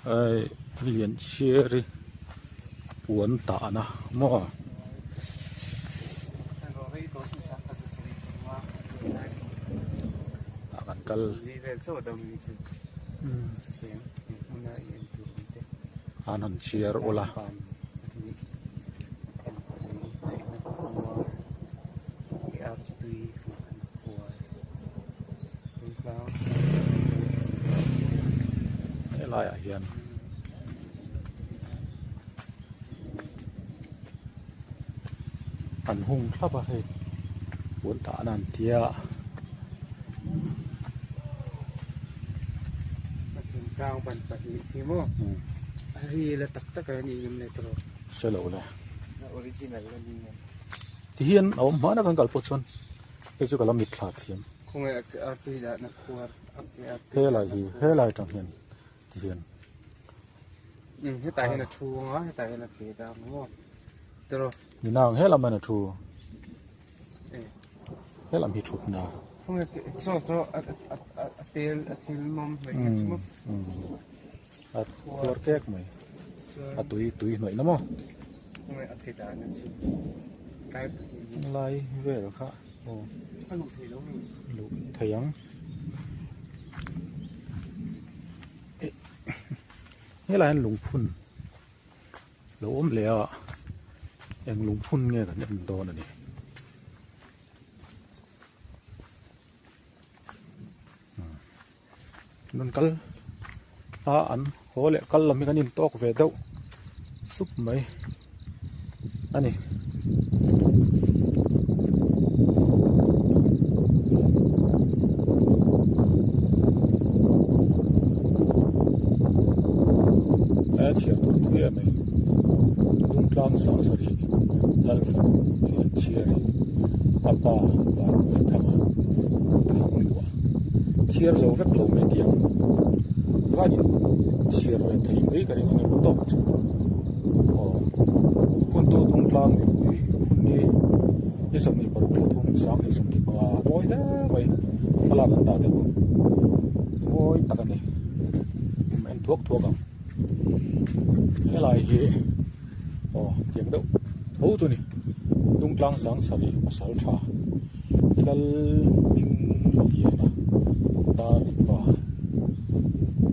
Hei Lianchhiari puan tahna maw. Ah kan kal. An han chhiar ula. Helaiah hian an hung thlap a hei puan tahna an tia. Hre lo le. Ti hian a awm hmana kan kal pawh chuan hei chu ka la mitthla thiam. Helai hi helai atang hian ti hian. Hetah hian a thu anga hetah hian a ke dah ang maw tiraw. Ni nang helam hian a thu. Helam hi thutna. Chaw chaw a tel a thil mawm hlei chu maw. A khuar kek mai. A tui tui hnuaih na maw? Lai vel kha aw. A luh thei lo mi? Luh thei ang. Helai hian lungphun lo awm leh a, eng lungphun nge kan en dawn a ni. Rawn kal a an haw leh kal lam hi kan intawk ve deuh sup mai a ni. He chhiar tur thui em mai Lungtlang sang sarih Lalfanu Lianchhiari a pa Vanmuaithanga thang luah chhiar zo vek lo mai tih ang khanin chhiar ve thei mai ka ring ang emaw tawk chu aw hun tu Dungtlang mipui hun ni ni 26 thla thum 2025 mawi hle mai thlalak an dah deuh a mawi tak a ni en thuak thuak ang helai hi aw tiang deuh tho chu a ni Dungtlang sang sarih pasal tha lal hming liana Dalipa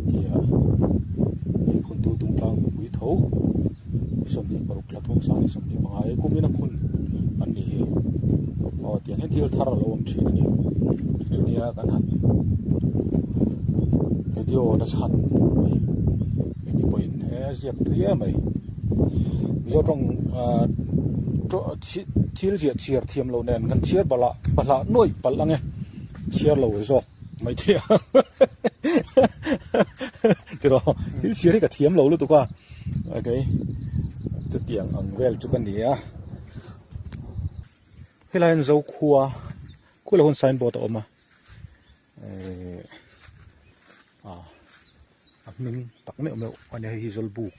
tia hei phun tu Dungtlang mipui tho 26 thla thum 2025 he kumin a phun an ni hi aw tiang hian thil thar a lo awm thin a ni chunia kan han video na chhan mai eng pawhin he ziak thui em mai Mizo tawng ah thil ziah chhiar thiam lo nen kan chhiar bahlah bahlah nuaih palh ang e chhiar lo zawk mai thei a tiraw thil chhiar hi ka thiam lo lutuk a okay chutiang ang vel chu ka ni a helai hian Zokhua khua hun signboard a awm a ehh ah a hming tak meuh meuh a nia hei hi Zawlbuk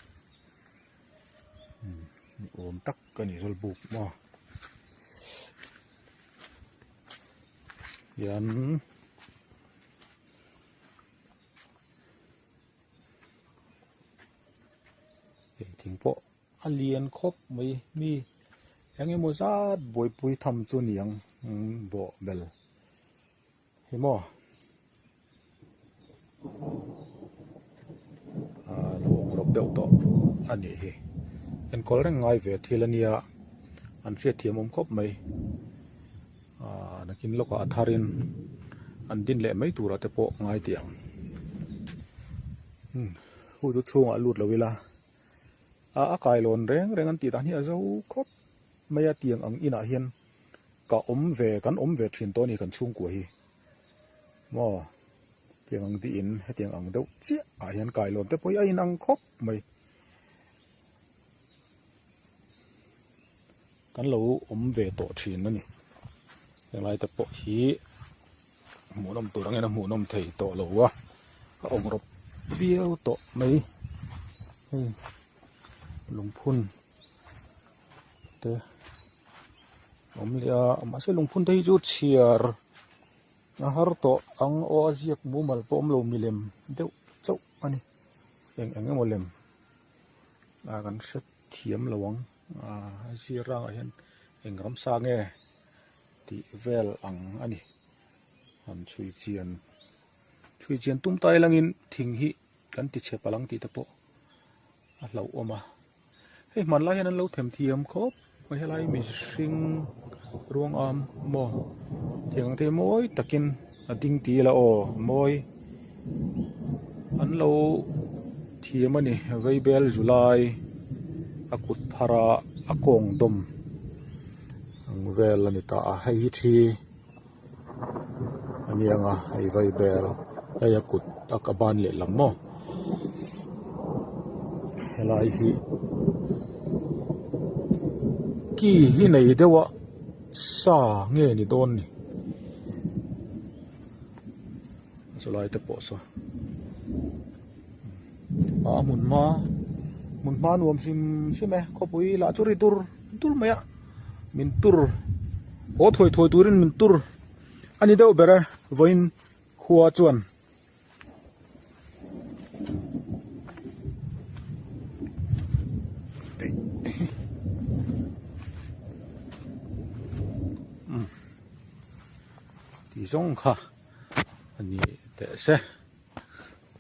ni awm tak a ni Zawlbuk maw hian heng thing pawh a lian khawp mai mi eng emaw zat buaipui tham chu niang bawh bel hi maw ah lo awng rawp deuh tawh a nih hi enkawl reng ngai ve thil a nia an hriatthiam awm khawp mai ah nakin lawkah a tharin an din leh mai turah te pawh ngai tih ang hu chu chhungah lut lo ila a a kailawn reng reng an tih dan hi a zo khawp mai a tiang ang inah hian ka awm ve kan awm ve thin tawh a ni kan chhungkua hi maw tiang ang diin hetiang ang deuh chiah ah hian kailawn te pawh hi a inang khawp mai kan lo awm ve tawh thin a ni helai te pawh hi hmuhnawm tur angin a hmuhnawm thei tawh lo a a awm rawp viau tawh mai hei lungphun te awm leh a mahse lungphun te hi chu chhiar a har tawh ang aw a ziak mumal pawh awm lo milem deuh chauh a ni. Eng eng emaw lem ah kan hre thiam lo ang ah a zir rangah hian eng ramsa nge tih vel ang a ni han chhui chian chhui chian tum tai langin thing hi kan ti chhe palh ang tih te pawh a hlauhawm a hei hmanlai hian an lo themthiam khawp mai helai mihring ruang am maw tiang ang te hi mawi takin a ding ti ila aw mawi an lo thiam a ni vaibel zu lai a kut phar a a kawng dawm ang vel a ni ta a hei hi thi a ni ang a hei vaibel hei a kut a ka ban lehlam maw helai hi ki hi nei deuh a sa nge ni dawn ni chulai te pawh saw a hmun hma hmun hma nuam hrim hrim e khawpui lah chu ri dur dur mai a. Min tur haw thawi thawi turin min tur a ni deuh ber e vawiin khua chuan. Ti zawng kha a ni teh se.